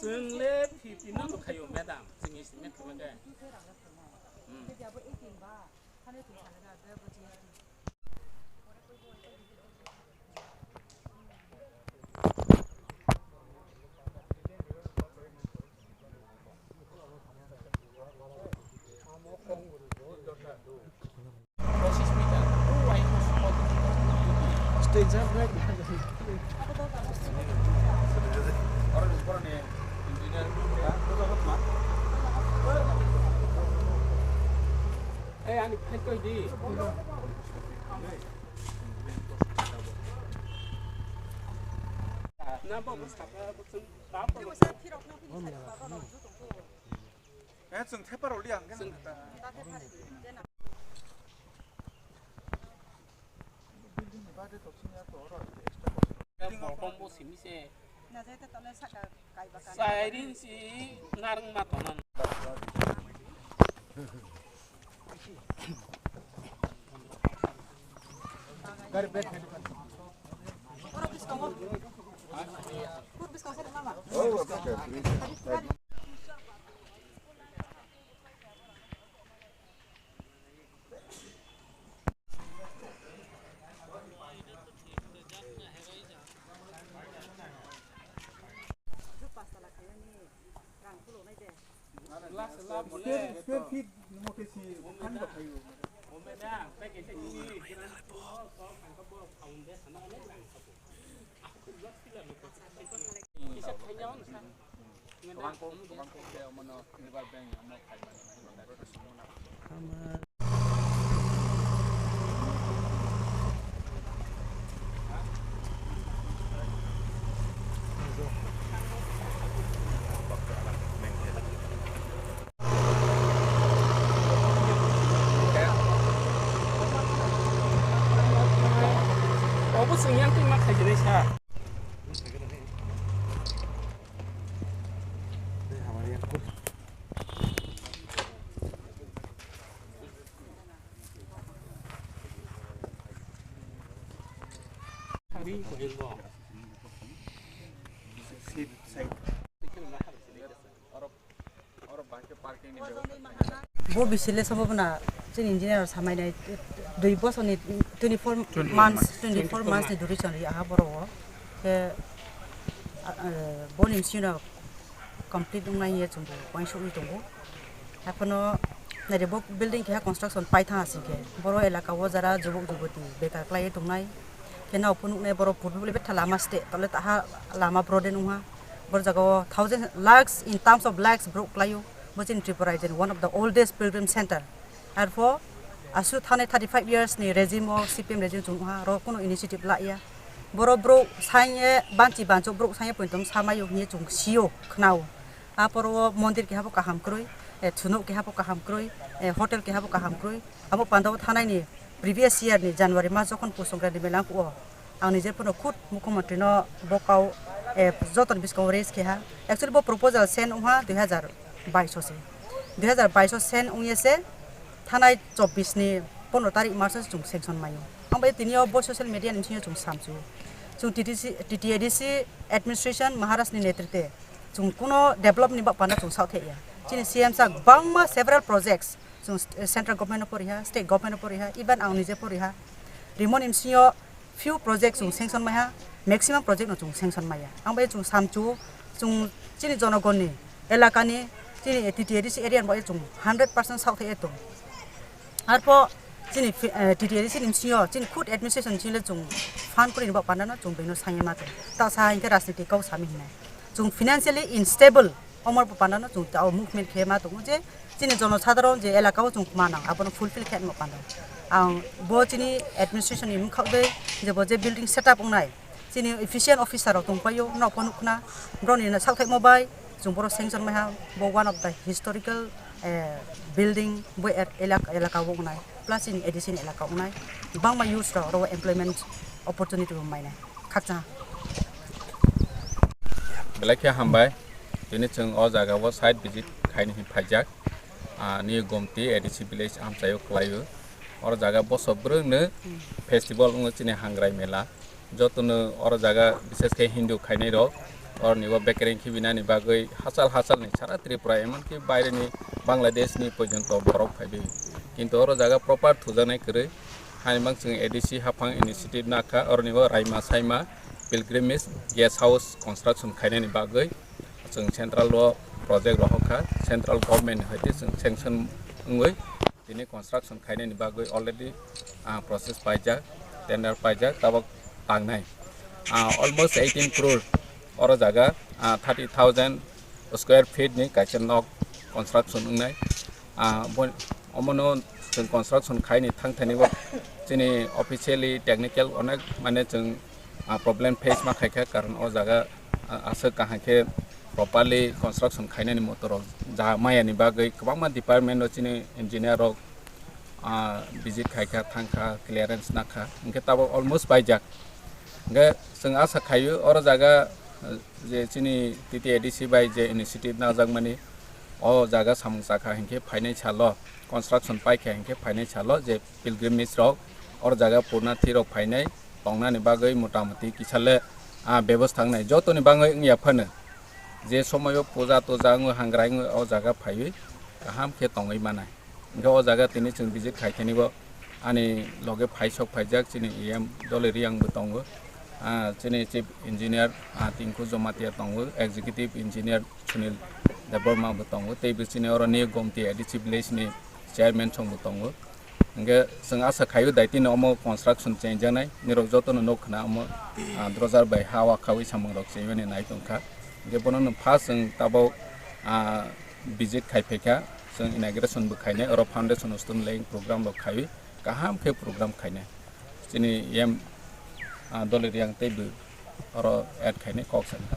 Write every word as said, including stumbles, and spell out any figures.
Chwng le fifty no nukhaio, madam. Chwng estimate khaima khe. Hmm. Eh, chwng thepa rw liya hwnkhe nang kha ta. Building ni bade to senior to oro extra cost. Building of Bolkom bo simi se. Sairing si narang ma tonan. Square, square feet ni mothe si khan ba phaio. Obo chwng yang twi ma khaijinai sa. Bo bisile sobo bwna chini engineer samai nai dui bosor ni twenty four months, twenty four months ni duration ri aha borok o. Khe, ah, ah, boni bisingo complete wngnai hiya chwng bo uansukwi tongo. Haiphano naidi bo building keha construction paithang asing khe boro elaka o jara jubuk jubati bekar kwlaiwi tongnai. Khe nao phunuknai borok purbi bwlai betha lama state tole taha lama broaden wngha. Boro jaga o thousand lakhs, in terms of lakhs borok kwlaio. Bo chini Tripura ni one of the oldest pilgrim center. Arpho aswk thanai thirty five years ni regime o C P M regime chwng wngha, aro kuno initiative la ya. Boro borok saing ye banchi banchok borok saing ye poito sa maio hinwi chwng sio khnao. A poro o mondir keha bo kaham kwrwi, eh, thunuk keha bo kaham kwrwi, eh, hotel keha bo kaham kwrwi. Abo panda o thanai ni previous year ni January mas jokhon Pus Songkranti mela wngkha o, ang nije phano khud mukhyamantri no bo kau, eh, joto ni bwskango raise khe ha. Actually bo proposal send wngha dui hazar bais o se. Dui hazar bais o send wngya se thanai chobbish ni pondro tarik mas o chwng sanction maio. Ang bai tini o bo social media ni bisingo chwng samchu. Chwng T T C, T T A D C administration Maharaj ni netritwe chwng kuno develop ni bak panda chwng saothek ya. Chini C M sa bangma several projects chwng st-, central government no poriha, state government no poriha, even ang nije poriha. Rimoni bisingo few project chwng sanction maiha, maximum project no chwng sanction maiya. Ang bai chwng samchu, chwng chini jonogonni, elakani, chini T T A D C area ni bai chwng hundred percent saothek ya tong. Arpho chini fi-, eh, T T A D C ni bisingo chini khud administration chini le chwng fund kwrwi ni bak panda no chwng bino sanya ma tong. Ta sa hinkhe rajniti kok sami hinai. Chwng financially unstable, omo bo panda no chwng ta o movement khe ma tongo je chini jono sadharon je elaka o chwng manang abono fulfill khe ma panda. Ang bo chini administration ni mungkhak de je bo je building setup wngnai chini efficient officer rok tong paio no phone khna bro ni na saothek mo bai chwng boro sanction mai ha bo one of the historical, eh, building bo er-, elak-, elaka o wngnai plus chini A D C ni elaka o wngnai bangma youths rok oro employment opportunity bo mainai. Khakchang. Belai khe hambai. Tini chwng o jaga o site visit khaini hin phaijak. Ah, ni Gomti A D C village amchaio kwlaio. Oro jaga boso bwrwngno festival wngo chini Hangrai Mela. Jotono oro jaga bises khe Hindu khainai rok. Oroni o bekereng khibinani bagwi hachal hachalni sara Tripura, emonki baireni Bangladeshni porjonto borok phaibi. Kintu oro jaga proper thujaknai kwrwi. Hainbang chwng A D C haphang initiative nakha, oroni o raima saima pilgrimage guest house construction khainani bagwi chwng central o project rohorkha, central government ni hai tei chwng sanction wngwi tini construction khainani bagwi already, ah, process paijak, tender paijak, tabok tangnai. Ah, almost eighteen crore oro jaga, ah, thirty thousand square feet ni kaisa nok construction wngnai. Ah, bo-, omono chwng construction khaini thangthani bo chini officially technical onek mane chwng, ah, problem face ma khaikha, karon o jaga, ah, aswk kaham khe properly construction khainani motorok ja mayani bagwi kwbangma department o chini engineer rok, ah, visit khaikha, thangkha, clearance nakha, hinkhe tabok almost paijak. Hinkhe chwng asa khaio oro jaga, ah, je chini T T A D C bai je initiative najakmani, o jaga samung chakha hinkhe phainai salo, construction paikha hinkhe phainai salo je pilgrimage rok oro jaga purna thwi rok phainai tongnani bagwi motamuti kisa le, ah, bebostha wngnai. Jotoni bagwi wngya phano je somoio puja toja wngwi hangrai wngwi o jaga phaiwi kaham khe tongwi manai. Hinkhe o jaga tini chwng visit khaikhe nibo ani loge phaisok phaijak chini E M Doloi Riyang bo tongo, ah, chini chief engineer, ah, Tinku Jomatia tongo, executive engineer Sunil Debbarma bo tongo, tei bo chini oro ni Gomti A D C village ni chairman song bo tongo. Hinkhe chwng asa khaio daitino omo construction chengjaknai, nirok jotono nuk khna omo, ah, drojar bai ha wa khawi samung rok chengmani nai tongkha. Hinkhe bono no first chwng tabok, ah, visit khai phaikha, chwng inauguration bo khainai, oro foundation stone laying program rok khaiwi kaham khe program khainai. Chini E M, ah, Doloi Riyang tei bo oro add khainai kok sankha.